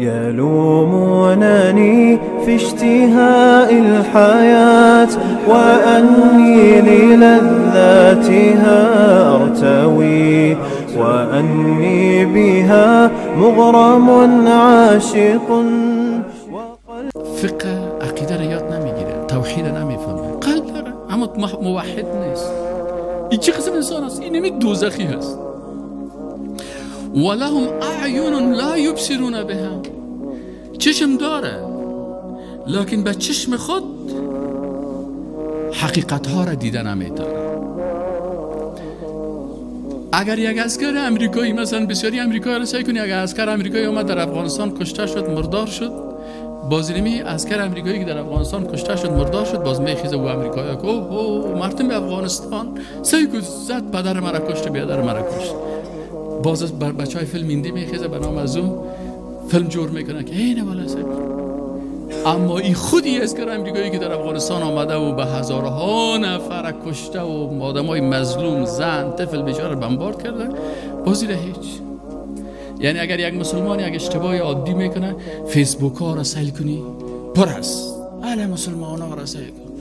يلومونني في اشتهاء الحياة وأني للذاتها أرتوي وأني بها مغرم عاشق. فقه عقیده را یاد نمیگیره، توحید را نمیفهمه، قلب داره اما موحد نیست. این چه قسم انسان است؟ این نمی دوزخی هست. ولهم اعین لا یبصرون بها، چشم داره لکن به چشم خود حقیقت ها را دیده نمیتونه. اگر یک عسکر امریکایی، مثلا بسیاری امریکایی را سعی کنی، اگر عسکر امریکایی آمد در افغانستان کشته شد مردار شد، باز نمی عسکر امریکایی که در افغانستان کشته شد مردار شد، باز میخیزه و امریکایی که اوه مردم افغانستان سعی کن زد پدر مرا کشت بیادر مرا کشت. باز بچهای فیلم هندی میخیزه به نام از اون فیلم جور میکنه که اینه والا سعی. اما این خودی عسکر امریکایی که در افغانستان آمده و به هزارها نفر کشته و آدمای مظلوم، زن، طفل بیچاره بمبارد کرده، باز ایره هیچ. یعنی اگر یک مسلمان یک اشتباه عادی میکنه، فیسبوک ها را سیل کنی پر است، اهل مسلمان ها را سیل کن.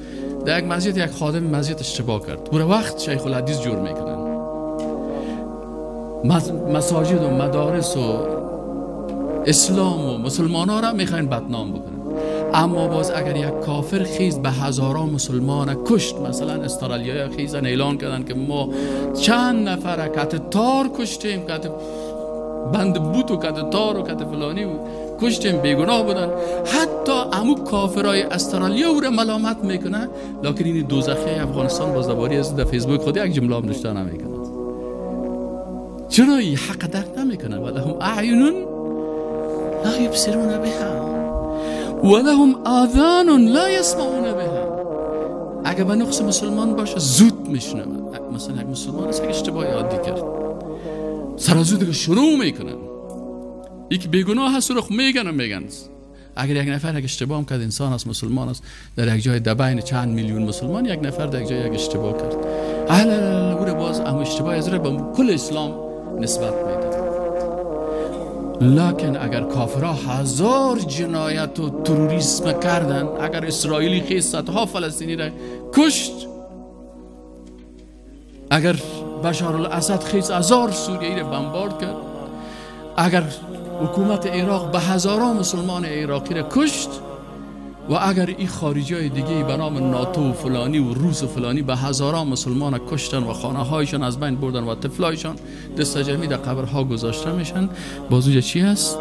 در یک مسجد یک خادم مسجد اشتباه کرد، او وقت شیخ الحدیث جور میکنن. مساجد و مدارس و اسلام و مسلمان ها را میخواین بدنام بکنن. اما باز اگر یک کافر خیز به هزاران مسلمان کشت، مثلا استرالیایی خیزن اعلان کردن که ما چند نفر کت تار کشتیم، کت بند بوت و کت تار و کت فلانی و کشتیم، بیگناه بودن، حتی امو کافرای استرالیا او را ملامت میکنه، لکن این دوزخی افغانستان باز درباره از در فیسبوک خود یک جمله هم نوشته نمیکنه. چرا این حق درک نمیکنه؟ ولهم اعین لا یبصرون بها ولهم آذان لا یسمعون بها. اگر به نقص مسلمان باشه زود میشنوه. مثلا یک مسلمان است یک اشتباه عادی کرد، سر از دیگه شروع میکنن، یکی بیگناه هست رو میگن و میگن. اگر یک نفر یک اشتباه هم کرد، انسان است، مسلمان است، در یک جای دبین چند میلیون مسلمان یک نفر در یک جای یک اشتباه کرد، اهل او باز هم اشتباه از رو به کل اسلام نسبت میده. لکن اگر کافرها هزار جنایت و تروریسم کردن، اگر اسرائیلی خیز صدها فلسطینی را کشت، اگر بشار الاسد خیز هزار سوریه‌ای را بمبارد کرد، اگر حکومت عراق به هزاران مسلمان عراقی را کشت، و اگر این خارجی های دیگه به نام ناتو و فلانی و روس و فلانی به هزاران مسلمان کشتن و خانه هایشان از بین بردن و طفلایشان دست جمعی در قبرها گذاشته میشن، باز اونجا چی هست؟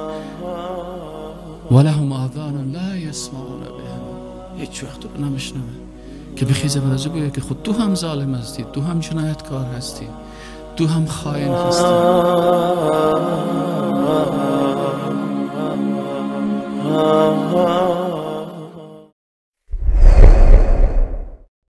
ولهم آذان لا یسمعون بها. هیچ وقت رو نمیشنوه که بخیزه برازو گویا که خود تو هم ظالم هستی، تو هم جنایتکار هستی، تو هم خائن هستی.